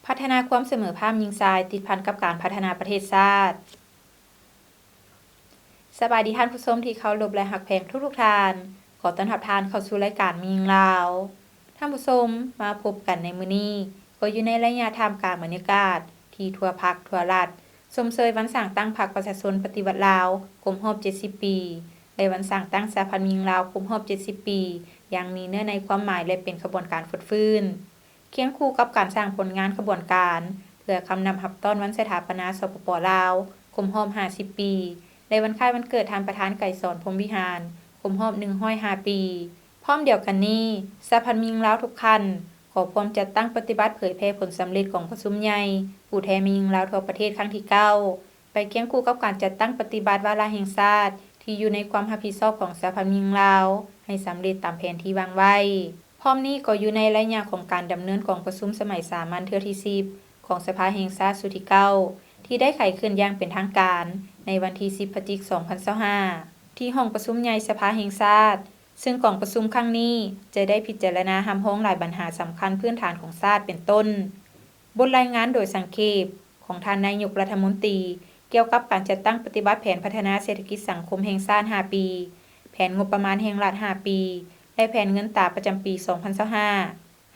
ພັດທະນາຄວາມສະເໝີພາບຍິງຊາຍ ຕິດພັນກັບການພັດທະນາປະເທດຊາດ. ສະບາຍດີທ່ານຜູ້ຊົມທີ່ເຄົາລົບ ແລະ ຮັກແພງທຸກໆທ່ານ. ຂໍຕ້ອນຮັບທ່ານເຂົ້າສູ່ລາຍການແມ່ຍິງລາວ. ທ່ານຜູ້ຊົມ, ມາພົບກັນໃນມື້ນີ້ ກໍຢູ່ໃນໄລຍະທ່າມກາງບັນຍາກາດທີ່ທົ່ວພັກທົ່ວລັດ ຊົມເຊີຍວັນສ້າງຕັ້ງພັກປະຊາຊົນປະຕິວັດລາວຄົບຮອບເຈັດສິບປີ ແລະ ວັນສ້າງຕັ້ງສະຫະພັນແມ່ຍິງລາວຄົບຮອບເຈັດສິບປີ ຢ່າງມີເນື້ອໃນຄວາມໝາຍ ແລະ ເປັນຂະບວນການຟົດຟື້ນ. ຄຽງຄູ່ກັບການສ້າງຜົນງານຂະບວນການ ເພື່ອຄຳນັບຮັບຕ້ອນວັນສະຖາປະນາ ສປປ ລາວ ຄົບຮອບຫ້າສິບປີ ແລະ ວັນຄ້າຍວັນເກີດທ່ານປະທານໄກສອນ ພົມວິຫານ ຄົບຮອບໜຶ່ງຮ້ອຍຫ້າປີ. ພ້ອມດຽວກັນນີ້, ສະຫະພັນແມ່ຍິງລາວທຸກຂັ້ນ ກໍພ້ອມຈັດຕັ້ງປະຕິບັດເຜີຍແຜ່ຜົນສຳເລັດຂອງປະຊຸມໃຫຍ່ຜູ້ແທນແມ່ຍິງລາວທົ່ວປະເທດຄັ້ງທີເກົ້າ ໄປຄຽງຄູ່ກັບການຈັດຕັ້ງປະຕິບັດວາລະແຫ່ງຊາດທີ່ຢູ່ໃນຄວາມຮັບຜິດຊອບຂອງສະຫະພັນແມ່ຍິງລາວ ໃຫ້ສຳເລັດຕາມແຜນທີ່ວາງໄວ້. ພ້ອມນີ້ກໍຢູ່ໃນໄລຍະຂອງການດຳເນີນກອງປະຊຸມສະໄໝສາມັນເທື່ອທີສິບ ຂອງສະພາແຫ່ງຊາດຊຸດທີເກົ້າ ທີ່ໄດ້ໄຂຂຶ້ນຢ່າງເປັນທາງການໃນວັນທີສິບ ພະຈິກ ສອງພັນຊາວຫ້າ ທີ່ຫ້ອງປະຊຸມໃຫຍ່ສະພາແຫ່ງຊາດ, ເຊິ່ງກອງປະຊຸມຄັ້ງນີ້ຈະໄດ້ພິຈາລະນາຮັບຮອງຫຼາຍບັນຫາສຳຄັນພື້ນຖານຂອງຊາດ ເປັນຕົ້ນ ບົດລາຍງານໂດຍສັງເຂບຂອງທ່ານນາຍົກລັດຖະມົນຕີ ກ່ຽວກັບການຈັດຕັ້ງປະຕິບັດແຜນພັດທະນາເສດຖະກິດສັງຄົມແຫ່ງຊາດຫ້າປີ, ແຜນງົບປະມານແຫ່ງລັດຫ້າປີ ແລະ ແຜນເງິນຕາປະຈຳປີສອງພັນຊາວຫ້າ,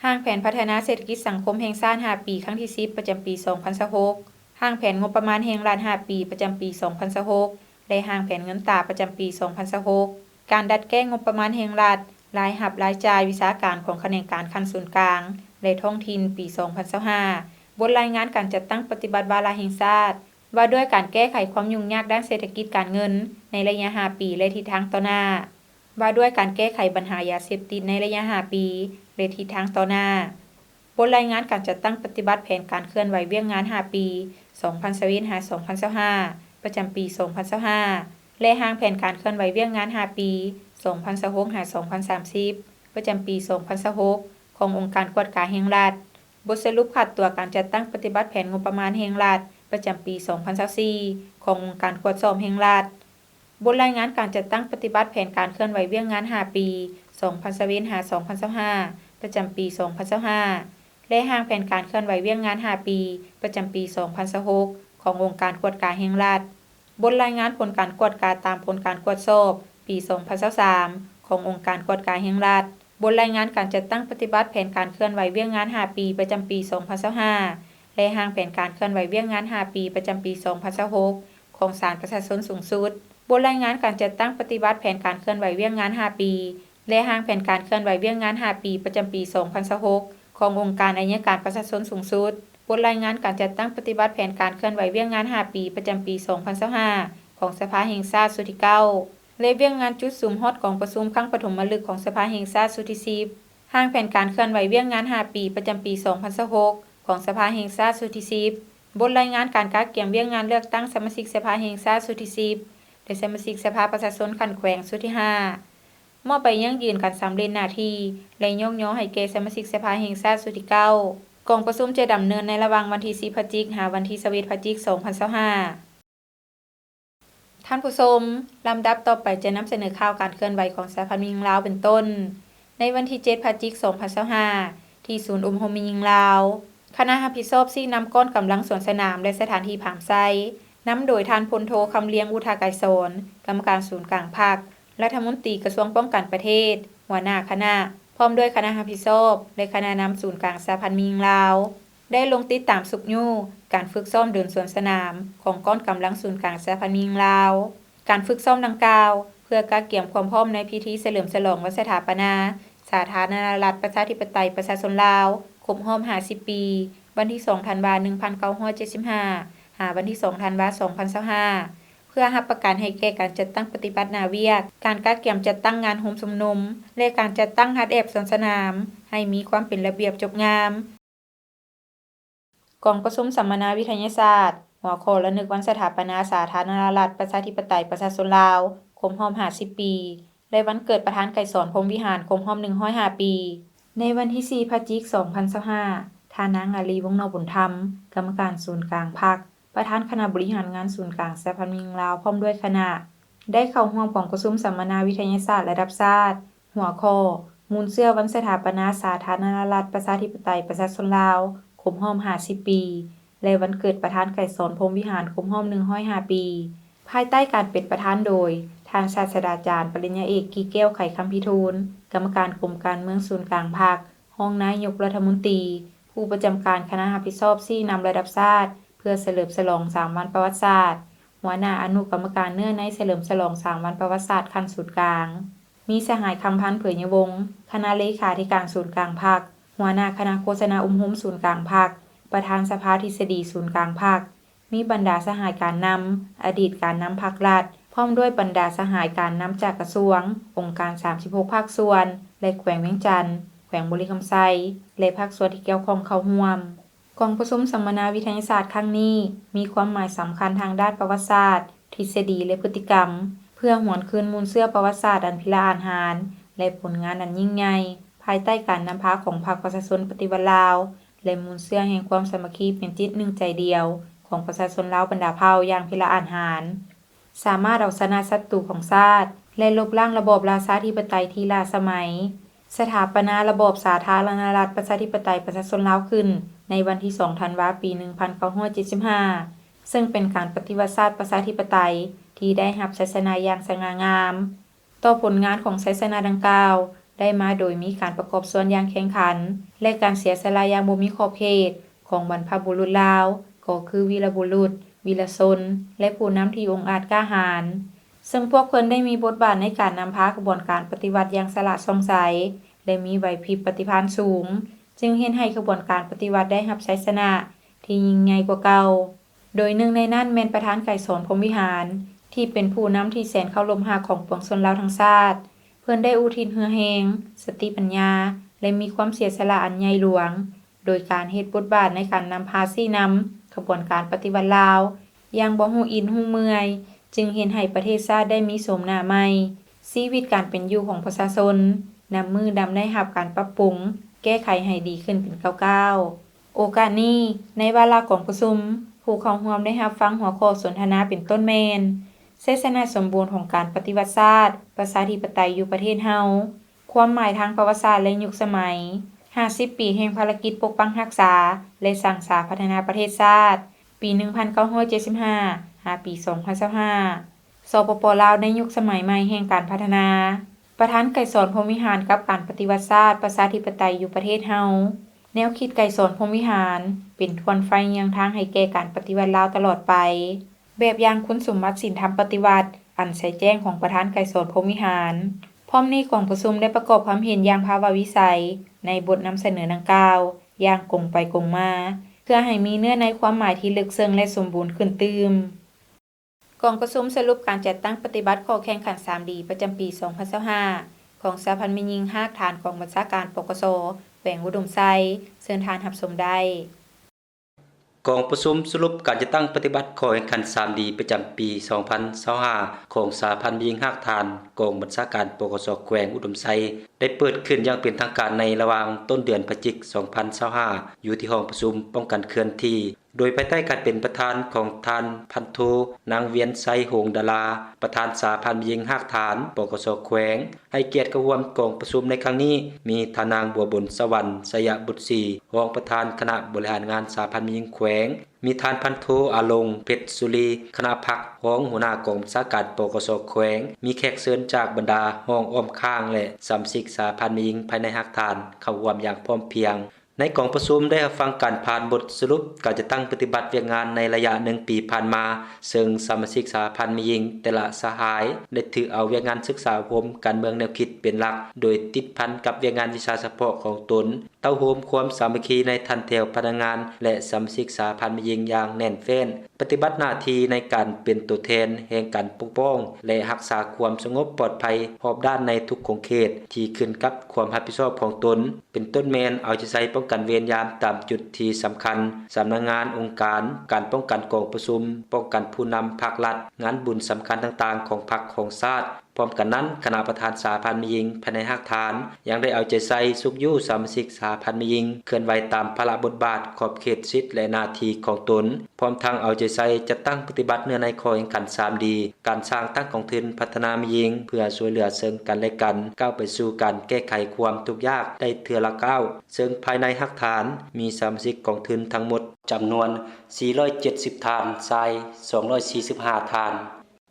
ຮ່າງແຜນພັດທະນາເສດຖະກິດສັງຄົມແຫ່ງຊາດຫ້າປີ ຄັ້ງທີສິບ ປະຈຳປີສອງພັນຊາວຫົກ, ຮ່າງແຜນງົບປະມານແຫ່ງລັດຫ້າປີ ປະຈຳປີສອງພັນຊາວຫົກ ແລະ ຮ່າງແຜນເງິນຕາປະຈຳປີສອງພັນຊາວຫົກ, ການດັດແກ້ງົບປະມານແຫ່ງລັດ, ລາຍຮັບລາຍຈ່າຍວິຊາການຂອງຂະແໜງການຂັ້ນສູນກາງ ແລະ ທ້ອງຖິ່ນ ປີສອງພັນຊາວຫ້າ, ບົດລາຍງານການຈັດຕັ້ງປະຕິບັດວາລະແຫ່ງຊາດ ວ່າດ້ວຍການແກ້ໄຂຄວາມຫຍຸ້ງຍາກດ້ານເສດຖະກິດການເງິນໃນໄລຍະຫ້າປີ ແລະ ທິດທາງຕໍ່ໜ້າ, ວ່າດ້ວຍການແກ້ໄຂບັນຫາຢາເສບຕິດໃນໄລຍະຫ້າປີ ແລະ ທິດທາງຕໍ່ໜ້າ, ບົດລາຍງານການຈັດຕັ້ງປະຕິບັດແຜນການເຄື່ອນໄຫວວຽກງານຫ້າປີ ສອງພັນຊາວເອັດ ຫາ ສອງພັນຊາວຫ້າ ປະຈຳປີສອງພັນຊາວຫ້າ ແລະ ຮ່າງແຜນການເຄື່ອນໄຫວວຽກງານຫ້າປີ ສອງພັນຊາວຫົກ ຫາ ສອງພັນສາມສິບ ປະຈຳປີສອງພັນຊາວຫົກ ຂອງອົງການກວດກາແຫ່ງລັດ, ບົດສະຫຼຸບຄາດຕົວການຈັດຕັ້ງປະຕິບັດແຜນງົບປະມານແຫ່ງລັດ ປະຈຳປີສອງພັນຊາວສີ່ ຂອງອົງການກວດສອບແຫ່ງລັດ, ບົດລາຍງານການຈັດຕັ້ງປະຕິບັດແຜນການເຄື່ອນໄຫວວຽກງານຫ້າປີ ສອງພັນຊາວເອັດ ຫາ ສອງພັນຊາວຫ້າ ປະຈຳປີສອງພັນຊາວຫ້າ ແລະ ຮ່າງແຜນການເຄື່ອນໄຫວວຽກງານຫ້າປີ ປະຈຳປີສອງພັນຊາວຫົກ ຂອງອົງການກວດກາແຫ່ງລັດ, ບົດລາຍງານຜົນການກວດກາຕາມຜົນການກວດສອບປີສອງພັນຊາວສາມ ຂອງອົງການກວດກາແຫ່ງລັດ, ບົດລາຍງານການຈັດຕັ້ງປະຕິບັດແຜນການເຄື່ອນໄຫວວຽກງານຫ້າປີ ປະຈຳປີສອງພັນຊາວຫ້າ ແລະ ຮ່າງແຜນການເຄື່ອນໄຫວວຽກງານຫ້າປີ ປະຈຳປີສອງພັນຊາວຫົກ ຂອງສານປະຊາຊົນສູງສຸດ, ບົດລາຍງານການຈັດຕັ້ງປະຕິບັດແຜນການເຄື່ອນໄຫວວຽກງານຫ້າປີ ແລະ ຮ່າງແຜນການເຄື່ອນໄຫວວຽກງານຫ້າປີ ປະຈຳປີສອງພັນຊາວຫົກ ຂອງອົງການໄອຍະການປະຊາຊົນສູງສຸດ, ບົດລາຍງານການຈັດຕັ້ງປະຕິບັດແຜນການເຄື່ອນໄຫວວຽກງານຫ້າປີ ປະຈຳປີສອງພັນຊາວຫ້າ ຂອງສະພາແຫ່ງຊາດຊຸດທີເກົ້າ ແລະ ວຽກງານຈຸດສຸມຮອດກອງປະຊຸມຄັ້ງປະຖົມມະລຶກຂອງສະພາແຫ່ງຊາດຊຸດທີສິບ, ຮ່າງແຜນການເຄື່ອນໄຫວວຽກງານຫ້າປີ ປະຈຳປີສອງພັນຊາວຫົກ ຂອງສະພາແຫ່ງຊາດຊຸດທີສິບ, ບົດລາຍງານການກະກຽມວຽກງານເລືອກຕັ້ງສະມາຊິກສະພາແຫ່ງຊາດຊຸດທີສິບ ແລະ ສະມາຊິກສະພາປະຊາຊົນຂັ້ນແຂວງຊຸດທີຫ້າ ມອບໃບຢັ້ງຢືນການສຳເລັດໜ້າທີ່ ແລະ ຍົກຍໍໃຫ້ແກ່ສະມາຊິກສະພາແຫ່ງຊາດຊຸດທີເກົ້າ. ກອງປະຊຸມຈະດຳເນີນໃນລະຫວ່າງວັນທີສິບ ພະຈິກ ຫາ ວັນທີຊາວເອັດ ພະຈິກ ສອງພັນຊາວຫ້າ. ທ່ານຜູ້ຊົມ, ລຳດັບຕໍ່ໄປຈະນຳສະເໜີຂ່າວການເຄື່ອນໄຫວຂອງສະຫະພັນແມ່ຍິງລາວເປັນຕົ້ນ. ໃນວັນທີເຈັດ ພະຈິກ ສອງພັນຊາວຫ້າ ທີ່ສູນອົບຮົມແມ່ຍິງລາວ, ຄະນະຮັບຜິດຊອບຊີ້ນຳກ້ອນກຳລັງສວນສະໜາມ ແລະ ສະຖານທີ່ຜາມໄຊ ນຳໂດຍທ່ານພົນໂທ ຄຳລຽງ ອຸທາໄກສອນ ກຳມະການສູນກາງພັກ, ລັດຖະມົນຕີກະຊວງປ້ອງກັນປະເທດ, ຫົວໜ້າຄະນະ, ພ້ອມດ້ວຍຄະນະຮັບຜິດຊອບ ແລະ ຄະນະນຳສູນກາງສະຫະພັນແມ່ຍິງລາວ ໄດ້ລົງຕິດຕາມຊຸກຍູ້ການຝຶກຊ້ອມເດີນສວນສະໜາມຂອງກ້ອນກຳລັງສູນກາງສະຫະພັນແມ່ຍິງລາວ. ການຝຶກຊ້ອມດັ່ງກ່າວ ເພື່ອກະກຽມຄວາມພ້ອມໃນພິທີສະເຫຼີມສະຫຼອງວັນສະຖາປະນາສາທາລະນະລັດ ປະຊາທິປະໄຕ ປະຊາຊົນລາວ ຄົບຮອບຫ້າສິບປີ ວັນທີສອງ ທັນວາ ໜຶ່ງພັນເກົ້າຮ້ອຍເຈັດສິບຫ້າ ຫາ ວັນທີສອງ ທັນວາ ສອງພັນຊາວຫ້າ ເພື່ອຮັບປະກັນໃຫ້ແກ່ການຈັດຕັ້ງປະຕິບັດໜ້າວຽກ, ການກະກຽມຈັດຕັ້ງງານໂຮມຊຸມນຸມ ແລະ ການຈັດຕັ້ງຮັດແອບສວນສະໜາມ ໃຫ້ມີຄວາມເປັນລະບຽບຈົບງາມ. ກອງປະຊຸມສຳມະນາວິທະຍາສາດ ຫົວຂໍ້ລະນຶກວັນສະຖາປະນາສາທາລະນະລັດ ປະຊາທິປະໄຕ ປະຊາຊົນລາວ ຄົບຮອບຫ້າສິບປີ ແລະ ວັນເກີດປະທານໄກສອນ ພົມວິຫານ ຄົບຮອບໜຶ່ງຮ້ອຍຫ້າປີ. ໃນວັນທີສີ່ ພະຈິກ ສອງພັນຊາວຫ້າ ທ່ານນາງ ອາລີ ວົງນອກບຸນທຳ ກຳມະການສູນກາງພັກ ປະທານຄະນະບໍລິຫານງານສູນກາງສະຫະພັນແມ່ຍິງລາວ ພ້ອມດ້ວຍຄະນະ ໄດ້ເຂົ້າຮ່ວມກອງປະຊຸມສຳມະນາວິທະຍາສາດລະດັບຊາດ ຫົວຂໍ້ ມູນເຊື້ອວັນສະຖາປະນາສາທາລະນະລັດ ປະຊາທິປະໄຕ ປະຊາຊົນລາວ ຄົບຮອບຫ້າສິບປີ ແລະ ວັນເກີດປະທານໄກສອນ ພົມວິຫານ ຄົບຮອບໜຶ່ງຮ້ອຍຫ້າປີ ພາຍໃຕ້ການເປັນປະທານໂດຍ ທ່ານສາດສະດາຈານ ປະລິນຍາເອກ ກິແກ້ວ ໄຂຄຳພິທູນ ກຳມະການກົມການເມືອງສູນກາງພັກ, ຮອງນາຍົກລັດຖະມົນຕີ, ຜູ້ປະຈຳການຄະນະຮັບຜິດຊອບຊີ້ນຳລະດັບຊາດ ເພື່ອສະເຫຼີມສະຫຼອງສາມວັນປະຫວັດສາດ, ຫົວໜ້າອະນຸກຳມະການເນື້ອໃນສະເຫຼີມສະຫຼອງສາມວັນປະຫວັດສາດຂັ້ນສູນກາງ, ມີສະຫາຍ ຄຳພັນ ເຜີຍຍະວົງ ຄະນະເລຂາທິການສູນກາງພັກ, ຫົວໜ້າຄະນະໂຄສະນາອົບຮົມສູນກາງພັກ, ປະທານສະພາທິດສະດີສູນກາງພັກ, ມີບັນດາສະຫາຍການນຳ, ອະດີດການນຳພັກລັດ, ພ້ອມດ້ວຍບັນດາສະຫາຍການນຳຈາກກະຊວງ, ອົງການສາມສິບຫົກພາກສ່ວນ ແລະ ແຂວງວຽງຈັນ, ແຂວງບໍລິຄຳໄຊ ແລະ ພາກສ່ວນທີ່ກ່ຽວຂ້ອງເຂົ້າຮ່ວມ. ກອງປະຊຸມສຳມະນາວິທະຍາສາດຄັ້ງນີ້ ມີຄວາມໝາຍສຳຄັນທາງດ້ານປະຫວັດສາດ, ທິດສະດີ ແລະ ພຶດຕິກຳ ເພື່ອຫວນຄືນມູນເຊື້ອປະຫວັດສາດອັນພິລະອາດຫານ ແລະ ຜົນງານອັນຍິ່ງໃຫຍ່ ພາຍໃຕ້ການນຳພາຂອງພັກປະຊາຊົນປະຕິວັດລາວ ແລະ ມູນເຊື້ອແຫ່ງຄວາມສາມັກຄີເປັນຈິດໜຶ່ງໃຈດຽວຂອງປະຊາຊົນລາວບັນດາເຜົ່າຢ່າງພິລະອາດຫານ, ສາມາດເອົາຊະນະສັດຕູຂອງຊາດ ແລະ ລົບລ້າງລະບອບລາຊາທິປະໄຕທີ່ລ້າສະໄໝ, ສະຖາປະນາລະບອບສາທາລະນະລັດ ປະຊາທິປະໄຕ ປະຊາຊົນລາວຂຶ້ນໃນວັນທີສອງ ທັນວາ ປີໜຶ່ງພັນເກົ້າຮ້ອຍເຈັດສິບຫ້າ ເຊິ່ງເປັນການປະຕິວັດຊາດປະຊາທິປະໄຕທີ່ໄດ້ຮັບໄຊຊະນະຢ່າງສະຫງ່າງາມ. ຕໍ່ຜົນງານຂອງໄຊຊະນະດັ່ງກ່າວ ໄດ້ມາໂດຍມີການປະກອບສ່ວນຢ່າງແຂ່ງຂັນ ແລະ ການເສຍສະຫຼະຢ່າງບໍ່ມີຂອບເຂດຂອງບັນພະບຸລຸດລາວ ກໍຄື ວີລະບຸລຸດ, ວີລະຊົນ ແລະ ຜູ້ນຳທີ່ອົງອາດກ້າຫານ, ເຊິ່ງພວກເພິ່ນໄດ້ມີບົດບາດໃນການນຳພາຂະບວນການປະຕິວັດຢ່າງສະຫຼະສ່ອງໃສ ແລະ ມີໄຫວພິບປະຕິພານສູງ, ຈຶ່ງເຮັດໃຫ້ຂະບວນການປະຕິວັດໄດ້ຮັບໄຊຊະນະທີ່ຍິ່ງໃຫຍ່ກວ່າເກົ່າ. ໂດຍໜຶ່ງໃນນັ້ນແມ່ນປະທານໄກສອນ ພົມວິຫານ ທີ່ເປັນຜູ້ນຳທີ່ແສນເຄົາລົບຮັກຂອງປວງຊົນລາວທັງຊາດ. ເພິ່ນໄດ້ອຸທິດເຫື່ອແຮງ, ສະຕິປັນຍາ ແລະ ມີຄວາມເສຍສະຫຼະອັນໃຫຍ່ຫຼວງ ໂດຍການເຮັດບົດບາດໃນການນຳພາຊີ້ນຳຂະບວນການປະຕິວັດລາວຢ່າງບໍ່ຮູ້ອິດຮູ້ເມື່ອຍ, ຈຶ່ງເຮັດໃຫ້ປະເທດຊາດໄດ້ມີໂສມໜ້າໃໝ່, ຊີວິດການເປັນຢູ່ຂອງປະຊາຊົນ ນັບມື້ນັບໄດ້ຮັບການປັບປຸງ, ແກ້ໄຂໃຫ້ດີຂຶ້ນເປັນກ້າວໆ. ໂອກາດນີ້, ໃນວາລະກອງປະຊຸມ, ຜູ້ເຂົ້າຮ່ວມໄດ້ຮັບຟັງຫົວຂໍ້ສົນທະນາເປັນຕົ້ນແມ່ນ ໄຊຊະນະສົມບູນຂອງການປະຕິວັດຊາດ ປະຊາທິປະໄຕຢູ່ປະເທດເຮົາ, ຄວາມໝາຍທາງປະຫວັດສາດ ແລະ ຍຸກສະໄໝ, ຫ້າສິບປີແຫ່ງພາລະກິດປົກປັກຮັກສາ ແລະ ສ້າງສາພັດທະນາປະເທດຊາດ ປີໜຶ່ງພັນເກົ້າຮ້ອຍເຈັດສິບຫ້າ ຫາປີສອງພັນຊາວຫ້າ ສປປ ລາວໃນຍຸກສະໄໝໃໝ່ແຫ່ງການພັດທະນາ. ປະທານໄກສອນ ພົມວິຫານ ກັບການປະຕິວັດຊາດ ປະຊາທິປະໄຕຢູ່ປະເທດເຮົາ. ແນວຄິດໄກສອນ ພົມວິຫານ ເປັນທ່ວນໄຟເຍືອງທາງໃຫ້ແກ່ການປະຕິວັດລາວຕະຫຼອດໄປ. ແບບຢ່າງຄຸນສົມບັດສິນທຳປະຕິວັດ ອັນໃສແຈ້ງຂອງປະທານໄກສອນ ພົມວິຫານ. ພ້ອມນີ້ກອງປະຊຸມໄດ້ປະກອບຄວາມເຫັນຢ່າງພາວະວິໄສໃນບົດນຳສະເໜີດັ່ງກ່າວຢ່າງກົງໄປກົງມາ ເພື່ອໃຫ້ມີເນື້ອໃນຄວາມໝາຍທີ່ເລິກເຊິ່ງ ແລະ ສົມບູນຂຶ້ນຕື່ມ. ກອງປະຊຸມສະຫຼຸບການຈັດຕັ້ງປະຕິບັດຂໍ້ແຂ່ງຂັນສາມດີ ປະຈຳປີສອງພັນຊາວຫ້າ ຂອງສະຫະພັນແມ່ຍິງຮາກຖານກອງບັນຊາການ ປກສ ແຂວງອຸດົມໄຊ. ເຊີນທ່ານຮັບຊົມໄດ້. ກອງປະຊຸມສະຫຼຸບການຈັດຕັ້ງປະຕິບັດຂໍ້ແຂ່ງຂັນສາມດີ ປະຈຳປີສອງພັນຊາວຫ້າ ຂອງສະຫະພັນແມ່ຍິງຮາກຖານກອງບັນຊາການ ປກສ ແຂວງອຸດົມໄຊ ໄດ້ເປີດຂຶ້ນຢ່າງເປັນທາງການໃນລະຫວ່າງຕົ້ນເດືອນພະຈິກ ສອງພັນຊາວຫ້າ ຢູ່ທີ່ຫ້ອງປະຊຸມປ້ອງກັນເຄື່ອນທີ່ ໂດຍພາຍໃຕ້ການເປັນປະທານຂອງທ່ານພັນໂທ ນາງ ວຽນໄຊ ໂຮງດາລາ ປະທານສະຫະພັນແມ່ຍິງຮາກຖານ ປກສ ແຂວງ, ໃຫ້ກຽດເຂົ້າຮ່ວມກອງປະຊຸມໃນຄັ້ງນີ້ ມີທ່ານນາງ ບົວບົນ ສະຫວັນ ໄຊຍະບຸດສີ ຮອງປະທານຄະນະບໍລິຫານງານສະຫະພັນແມ່ຍິງແຂວງ, ມີທ່ານພັນໂທ ອາລົງ ເພັດສຸລີ ຄະນະພັກ ຮອງຫົວໜ້າກອງບັນຊາການ ປກສ ແຂວງ, ມີແຂກເຊີນຈາກບັນດາຫ້ອງອ້ອມຂ້າງ ແລະ ສະມາຊິກສະຫະພັນແມ່ຍິງພາຍໃນຮາກຖານເຂົ້າຮ່ວມຢ່າງພ້ອມພຽງ. ໃນກອງປະຊຸມໄດ້ຮັບຟັງການຜ່ານບົດສະຫຼຸບການຈັດຕັ້ງປະຕິບັດວຽກງານໃນໄລຍະໜຶ່ງປີຜ່ານມາ, ເຊິ່ງສະມາຊິກສະຫະພັນແມ່ຍິງແຕ່ລະສະຫາຍໄດ້ຖືເອົາວຽກງານສຶກສາອົບຮົມການເມືອງແນວຄິດເປັນຫຼັກ, ໂດຍຕິດພັນກັບວຽກງານວິຊາສະເພາະຂອງຕົນ, ເຕົ້າໂຮມຄວາມສາມັກຄີໃນຖັນແຖວພະນັກງານ ແລະ ສະມາຊິກສະຫະພັນແມ່ຍິງຢ່າງແໜ້ນແຟ້ນ, ປະຕິບັດໜ້າທີ່ໃນການເປັນໂຕແທນແຫ່ງການປົກປ້ອງ ແລະ ຮັກສາຄວາມສະຫງົບປອດໄພຮອບດ້ານໃນທຸກຂົງເຂດທີ່ຂຶ້ນກັບຄວາມຮັບຜິດຊອບຂອງຕົນ. ເປັນຕົ້ນແມ່ນເອົາໃຈໃສ່ປ້ອງກັນເວນຍາມຕາມຈຸດທີ່ສຳຄັນ, ສຳນັກງານ, ອົງການ, ການປ້ອງກັນກອງປະຊຸມ, ປ້ອງກັນຜູ້ນຳພັກລັດ, ງານບຸນສຳຄັນຕ່າງໆຂອງພັກຂອງຊາດ, ພ້ອມກັນນັ້ນ, ຄະນະປະທານສະຫະພັນແມ່ຍິງພາຍໃນຮາກຖານ ຍັງໄດ້ເອົາໃຈໃສ່ຊຸກຍູ້ສະມາຊິກສະຫະພັນແມ່ຍິງ ເຄື່ອນໄຫວຕາມພາລະບົດບາດ, ຂອບເຂດ, ສິດ ແລະ ໜ້າທີ່ຂອງຕົນ, ພ້ອມທັງເອົາໃຈໃສ່ຈັດຕັ້ງປະຕິບັດເນື້ອໃນຂໍ້ແຂ່ງຂັນສາມດີ, ການສ້າງຕັ້ງກອງທຶນພັດທະນາແມ່ຍິງ ເພື່ອຊ່ວຍເຫຼືອເຊິ່ງກັນແລະກັນ ກ້າວໄປສູ່ການແກ້ໄຂຄວາມທຸກຍາກໄດ້ເທື່ອລະກ້າວ, ເຊິ່ງພາຍໃນຮາກຖານມີສະມາຊິກກອງທຶນທັງໝົດຈຳນວນສີ່ຮ້ອຍເຈັດສິບທ່ານ, ຊາຍສອງຮ້ອຍສີ່ສິບຫ້າທ່ານ.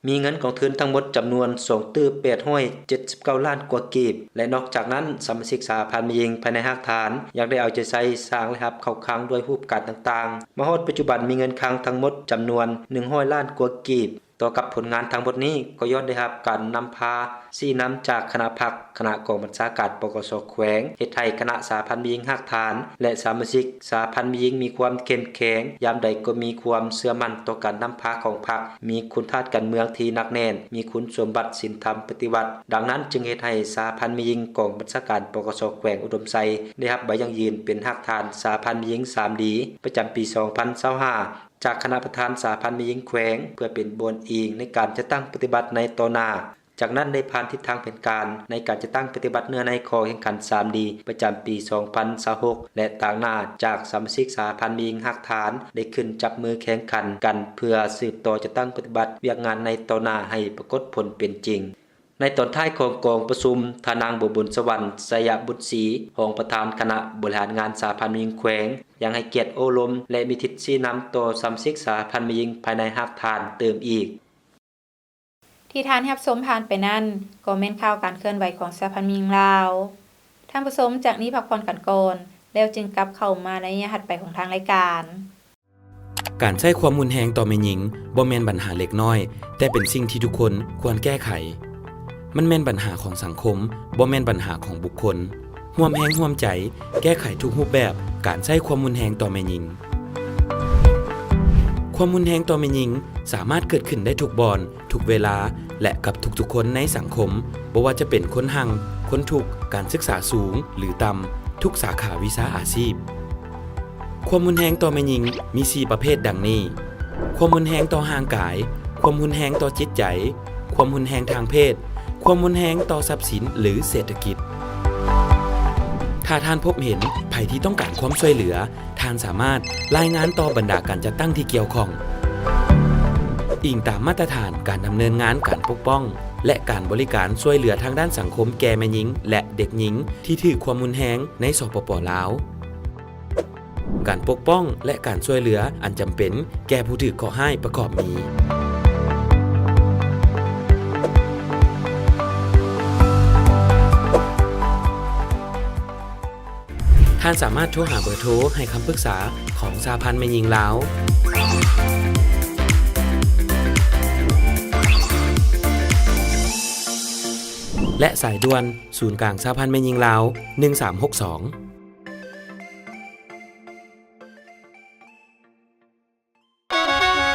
ມີເງິນກອງທຶນທັງໝົດຈຳນວນສອງຕື້ແປດຮ້ອຍເຈັດສິບເກົ້າລ້ານກວ່າກີບ ແລະ ນອກຈາກນັ້ນ, ສະມາຊິກສະຫະພັນແມ່ຍິງພາຍໃນຮາກຖານ ຍັງໄດ້ເອົາໃຈໃສ່ສ້າງລາຍຮັບເຂົ້າຄັງດ້ວຍຮູບການຕ່າງໆ. ມາຮອດປັດຈຸບັນມີເງິນຄັງທັງໝົດຈຳນວນໜຶ່ງຮ້ອຍລ້ານກວ່າກີບ. ຕໍ່ກັບຜົນງານທັງໝົດນີ້ ກໍຍ້ອນໄດ້ຮັບການນຳພາຊີ້ນຳຈາກຄະນະພັກ, ຄະນະກອງບັນຊາການ ປກສ ແຂວງ ເຮັດໃຫ້ຄະນະສະຫະພັນແມ່ຍິງຮາກຖານ ແລະ ສະມາຊິກສະຫະພັນແມ່ຍິງມີຄວາມເຂັ້ມແຂງ, ຍາມໃດກໍມີຄວາມເຊື່ອໝັ້ນຕໍ່ການນຳພາຂອງພັກ, ມີຄຸນທາດການເມືອງທີ່ໜັກແໜ້ນ, ມີຄຸນສົມບັດສິນທຳປະຕິວັດ. ດັ່ງນັ້ນຈຶ່ງເຮັດໃຫ້ສະຫະພັນແມ່ຍິງກອງບັນຊາການ ປກສ ແຂວງອຸດົມໄຊ ໄດ້ຮັບໃບຢັ້ງຢືນເປັນຮາກຖານສະຫະພັນແມ່ຍິງສາມດີ ປະຈຳປີສອງພັນຊາວຫ້າ ຈາກຄະນະປະທານສະຫະພັນແມ່ຍິງແຂວງ ເພື່ອເປັນບ່ອນອີງໃນການຈັດຕັ້ງປະຕິບັດໃນຕໍ່ໜ້າ. ຈາກນັ້ນໄດ້ຜ່ານທິດທາງແຜນການໃນການຈັດຕັ້ງປະຕິບັດເນື້ອໃນຂໍ້ແຂ່ງຂັນສາມດີ ປະຈຳປີສອງພັນຊາວຫົກ ແລະ ຕາງໜ້າ ຈາກສະມາຊິກສະຫະພັນແມ່ຍິງຮາກຖານ ໄດ້ຂຶ້ນຈັບມືແຂ່ງຂັນກັນ ເພື່ອສືບຕໍ່ຈັດຕັ້ງປະຕິບັດວຽກງານໃນຕໍ່ໜ້າໃຫ້ປາກົດຜົນເປັນຈິງ. ໃນຕອນທ້າຍຂອງກອງປະຊຸມ, ທ່ານນາງ ບົວບຸນສະຫວັນ ໄຊຍະບຸດສີ ຮອງປະທານຄະນະບໍລິຫານງານສະຫະພັນແມ່ຍິງແຂວງ ຍັງໃຫ້ກຽດໂອ້ລົມ ແລະ ມີທິດຊີ້ນຳຕໍ່ສະມາຊິກສະຫະພັນແມ່ຍິງພາຍໃນຮາກຖານເຕີມອີກ. ທີ່ທ່ານຮັບຊົມຜ່ານໄປນັ້ນ ກໍແມ່ນຂ່າວການເຄື່ອນໄຫວຂອງສະຫະພັນແມ່ຍິງລາວ. ທ່ານຜູ້ຊົມ, ຈາກນີ້ພັກຜ່ອນກັນກ່ອນ, ແລ້ວຈຶ່ງກັບເຂົ້າມາໃນໄລຍະຖັດໄປຂອງທາງລາຍການ. ການໃຊ້ຄວາມຮຸນແຮງຕໍ່ແມ່ຍິງບໍ່ແມ່ນບັນຫາເລັກນ້ອຍ, ແຕ່ເປັນສິ່ງທີ່ທຸກຄົນຄວນແກ້ໄຂ. ມັນແມ່ນບັນຫາຂອງສັງຄົມ, ບໍ່ແມ່ນບັນຫາຂອງບຸກຄົນ. ຮ່ວມແຮງຮ່ວມໃຈແກ້ໄຂທຸກຮູບແບບການໃຊ້ຄວາມຮຸນແຮງຕໍ່ແມ່ຍິງ. ຄວາມຮຸນແຮງຕໍ່ແມ່ຍິງສາມາດເກີດຂຶ້ນໄດ້ທຸກບ່ອນ, ທຸກເວລາ ແລະ ກັບທຸກໆຄົນໃນສັງຄົມ, ບໍ່ວ່າຈະເປັນຄົນຮັ່ງ, ຄົນທຸກ, ການສຶກສາສູງ ຫຼື ຕ່ຳ, ທຸກສາຂາວິຊາອາຊີບ. ຄວາມຮຸນແຮງຕໍ່ແມ່ຍິງມີສີ່ປະເພດດັ່ງນີ້: ຄວາມຮຸນແຮງຕໍ່ຮ່າງກາຍ, ຄວາມຮຸນແຮງຕໍ່ຈິດໃຈ, ຄວາມຮຸນແຮງທາງເພດ, ຄວາມຮຸນແຮງຕໍ່ຊັບສິນ ຫຼື ເສດຖະກິດ. ຖ້າທ່ານພົບເຫັນໃຜທີ່ຕ້ອງການຄວາມຊ່ວຍເຫຼືອ, ທ່ານສາມາດລາຍງານຕໍ່ບັນດາການຈັດຕັ້ງທີ່ກ່ຽວຂ້ອງ, ອີງຕາມມາດຕະຖານການດຳເນີນງານການປົກປ້ອງ ແລະ ການບໍລິການຊ່ວຍເຫຼືອທາງດ້ານສັງຄົມແກ່ແມ່ຍິງ ແລະ ເດັກຍິງທີ່ຖືກຄວາມຮຸນແຮງໃນ ສປປ ລາວ. ການປົກປ້ອງ ແລະ ການຊ່ວຍເຫຼືອອັນຈຳເປັນແກ່ຜູ້ຖືກເຄາະຮ້າຍປະກອບມີ: ທ່ານສາມາດໂທຫາເບີໂທໃຫ້ຄຳປຶກສາຂອງສະຫະພັນແມ່ຍິງລາວ ແລະ ສາຍດ່ວນສູນກາງສະຫະພັນແມ່ຍິງລາວ ໜຶ່ງສາມຫົກສອງ.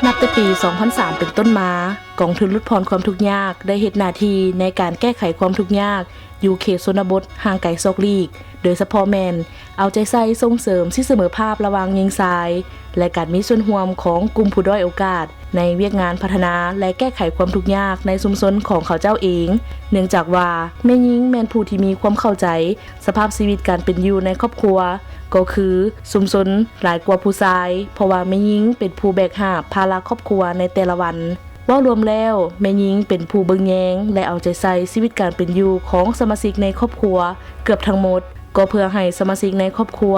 ນັບແຕ່ປີສອງພັນສາມເປັນຕົ້ນມາ, ກອງທຶນຫຼຸດຜ່ອນຄວາມທຸກຍາກໄດ້ເຮັດໜ້າທີ່ໃນການແກ້ໄຂຄວາມທຸກຍາກຢູ່ເຂດຊົນນະບົດຫ່າງໄກສອກຫຼີກ, ໂດຍສະເພາະແມ່ນເອົາໃຈໃສ່ສົ່ງເສີມສິດສະເໝີພາບລະຫວ່າງຍິງຊາຍ ແລະ ການມີສ່ວນຮ່ວມຂອງກຸ່ມຜູ້ດ້ອຍໂອກາດໃນວຽກງານພັດທະນາ ແລະ ແກ້ໄຂຄວາມທຸກຍາກໃນຊຸມຊົນຂອງເຂົາເຈົ້າເອງ, ເນື່ອງຈາກວ່າແມ່ຍິງແມ່ນຜູ້ທີ່ມີຄວາມເຂົ້າໃຈ ສະພາບຊີວິດການເປັນຢູ່ໃນຄອບຄົວ ກໍຄືຊຸມຊົນຫຼາຍກວ່າຜູ້ຊາຍ, ເພາະວ່າແມ່ຍິງເປັນຜູ້ແບກຫາບພາລະຄອບຄົວໃນແຕ່ລະວັນ. ເວົ້າລວມແລ້ວ, ແມ່ຍິງເປັນຜູ້ເບິ່ງແຍງ ແລະ ເອົາໃຈໃສ່ຊີວິດການເປັນຢູ່ຂອງສະມາຊິກໃນຄອບຄົວເກືອບທັງໝົດ, ກໍເພື່ອໃຫ້ສະມາຊິກໃນຄອບຄົວ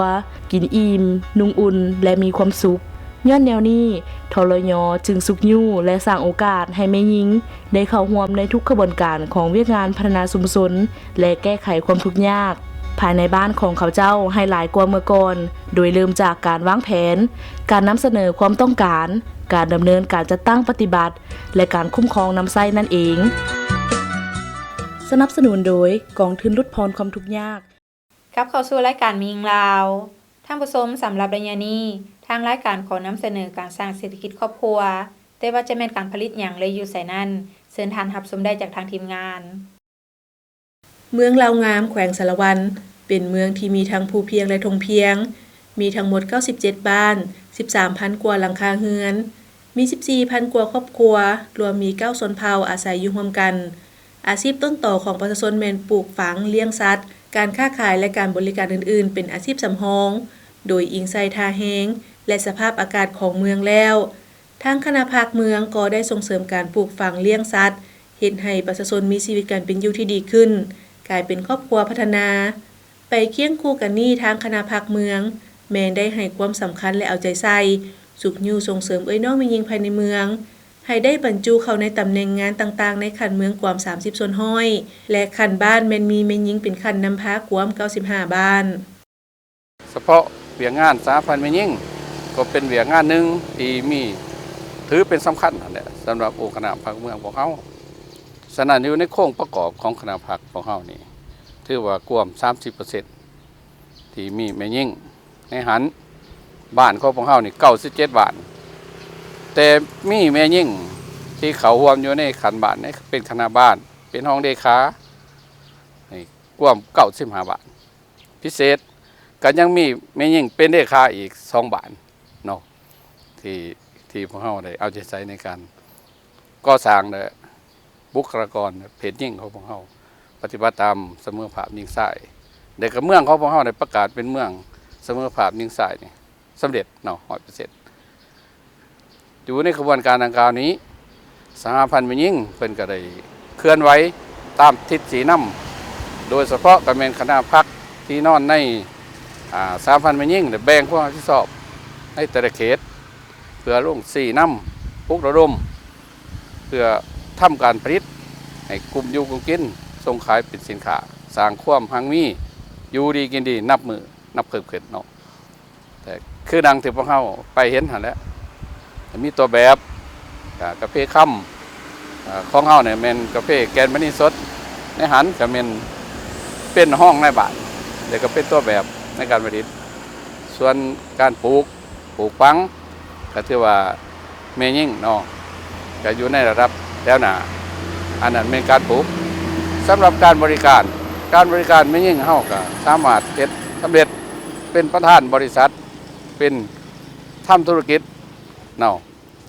ກິນອີ່ມ, ນຸ່ງອຸ່ນ ແລະ ມີຄວາມສຸກ. ຍ້ອນແນວນີ້, ທລຍ ຈຶ່ງຊຸກຍູ້ ແລະ ສ້າງໂອກາດໃຫ້ແມ່ຍິງໄດ້ເຂົ້າຮ່ວມໃນທຸກຂະບວນການຂອງວຽກງານພັດທະນາຊຸມຊົນ ແລະ ແກ້ໄຂຄວາມທຸກຍາກພາຍໃນບ້ານຂອງເຂົາເຈົ້າໃຫ້ຫຼາຍກວ່າເມື່ອກ່ອນ, ໂດຍເລີ່ມຈາກການວາງແຜນ, ການນຳສະເໜີຄວາມຕ້ອງການ, ການດຳເນີນການຈັດຕັ້ງປະຕິບັດ ແລະ ການຄຸ້ມຄອງນຳໃຊ້ນັ້ນເອງ. ສະໜັບສະໜູນໂດຍກອງທຶນຫຼຸດຜ່ອນຄວາມທຸກຍາກ. ກັບເຂົ້າສູ່ລາຍການແມ່ຍິງລາວ. ທ່ານຜູ້ຊົມ, ສຳລັບໄລຍະນີ້, ທາງລາຍການຂໍນຳສະເໜີການສ້າງເສດຖະກິດຄອບຄົວ, ແຕ່ວ່າຈະແມ່ນການຜະລິດຫຍັງ ແລະ ຢູ່ໃສນັ້ນ, ເຊີນທ່ານຮັບຊົມໄດ້ຈາກທາງທີມງານ. ເມືອງລາວງາມ ແຂວງສາລະວັນ ເປັນເມືອງທີ່ມີທັງພູພຽງ ແລະ ທົ່ງພຽງ, ມີທັງໝົດເກົ້າສິບເຈັດບ້ານ, ສິບສາມພັນກວ່າຫຼັງຄາເຮືອນ, ມີສິບສີ່ພັນກວ່າຄອບຄົວ, ລວມມີເກົ້າຊົນເຜົ່າອາໄສຢູ່ຮ່ວມກັນ. ອາຊີບຕົ້ນຕໍຂອງປະຊາຊົນແມ່ນປູກຝັງ, ລ້ຽງສັດ, ການຄ້າຂາຍ ແລະ ການບໍລິການອື່ນໆ ເປັນອາຊີບສຳຮອງ, ໂດຍອີງໃສ່ທ່າແຮງ ແລະ ສະພາບອາກາດຂອງເມືອງແລ້ວ, ທາງຄະນະພັກເມືອງກໍໄດ້ສົ່ງເສີມການປູກຝັງ, ລ້ຽງສັດ, ເຮັດໃຫ້ປະຊາຊົນມີຊີວິດການເປັນຢູ່ທີ່ດີຂຶ້ນ, ກາຍເປັນຄອບຄົວພັດທະນາ. ໄປຄຽງຄູ່ກັນນີ້, ທາງຄະນະພັກເມືອງແມ່ນໄດ້ໃຫ້ຄວາມສຳຄັນ ແລະ ເອົາໃຈໃສ່ ຊຸກຍູ້ສົ່ງເສີມເອື້ອຍນ້ອງແມ່ຍິງພາຍໃນເມືອງ ໃຫ້ໄດ້ບັນຈຸເຂົ້າໃນຕຳແໜ່ງງານຕ່າງໆໃນຂັ້ນເມືອງກວມສາມສິບສ່ວນຮ້ອຍ ແລະ ຂັ້ນບ້ານແມ່ນມີແມ່ຍິງເປັນຂັ້ນນຳພາກວມເກົ້າສິບຫ້າບ້ານ. ສະເພາະວຽກງານສະຫະພັນແມ່ຍິງ ກໍເປັນວຽກງານໜຶ່ງທີ່ມີ ຖືເປັນສຳຄັນຫັ້ນແຫຼະ ສຳລັບອົງຄະນະພັກເມືອງພວກເຮົາ. ສະນັ້ນ ຢູ່ໃນໂຄງປະກອບຂອງຄະນະພັກພວກເຮົານີ້ ຖືວ່າກວມສາມສິບເປີເຊັນ ທີ່ມີແມ່ຍິງໃນຫັ້ນ. ບ້ານຂອງພວກເຮົານີ້ເກົ້າສິບເຈັດບ້ານ, ແຕ່ມີແມ່ຍິງທີ່ເຂົ້າຮ່ວມຢູ່ໃນຂັ້ນບ້ານນີ້ ເປັນຄະນະບ້ານ, ເປັນຮອງເລຂາ ນີ້ກວມເກົ້າສິບຫ້າບ້ານ. ພິເສດກໍຍັງມີແມ່ຍິງເປັນເລຂາອີກສອງບ້ານເນາະ ທີ່ ທີ່ພວກເຮົາໄດ້ເອົາໃຈໃສ່ໃນການກໍ່ສ້າງ ແລະ ບຸກຄະລາກອນເພດຍິງຂອງພວກເຮົາ ປະຕິບັດຕາມສະເໝີພາບຍິງຊາຍ ແລະ ກໍເມືອງຂອງພວກເຮົາໄດ້ປະກາດເປັນເມືອງສະເໝີພາບຍິງຊາຍນີ້ສຳເລັດເນາະ ຮ້ອຍເປີເຊັນ. ຢູ່ໃນຂະບວນການດັ່ງກ່າວນີ້ ສະຫະພັນແມ່ຍິງເພິ່ນກໍໄດ້ເຄື່ອນໄຫວຕາມທິດຊີ້ນຳ, ໂດຍສະເພາະກໍແມ່ນຄະນະພັກທີ່ນອນໃນ ອາ ສະຫະພັນແມ່ຍິງ ໄດ້ແບ່ງຄວາມຮັບຜິດຊອບໃນແຕ່ລະເຂດ ເພື່ອລົງຊີ້ນຳ, ປຸກລະດົມ ເພື່ອທຳການຜະລິດໃຫ້ກຸ້ມຢູ່ກຸ້ມກິນ, ສົ່ງຂາຍເປັນສິນຄ້າ, ສ້າງຄວາມຮັ່ງມີ ຢູ່ດີກິນດີ ນັບມື້ນັບເພີ່ມຂຶ້ນເນາະ. ແຕ່ຄືດັ່ງທີ່ພວກເຮົາໄປເຫັນຫັ້ນແຫຼະ ມີຕົວແບບ ກາ ກາເຟຄຳ ອາ ຂອງເຮົານີ້ແມ່ນກາເຟແກ່ນມະນີສົດ ໃນຫັ້ນກໍແມ່ນເປັນຮອງນາຍບ້ານ ແລ້ວກໍເປັນຕົວແບບໃນການຜະລິດ. ສ່ວນການປູກ ປູກຝັງ ກໍຖືວ່າ ແມ່ຍິງເນາະ ກໍຢູ່ໃນລະດັບແຖວໜ້າ ອັນນັ້ນແມ່ນການປູກ. ສຳລັບການບໍລິການ ການບໍລິການແມ່ຍິງເຮົາກໍສາມາດເຮັດສຳເລັດ ເປັນປະທານບໍລິສັດ ເປັນ ທຳທຸລະກິດເນາະ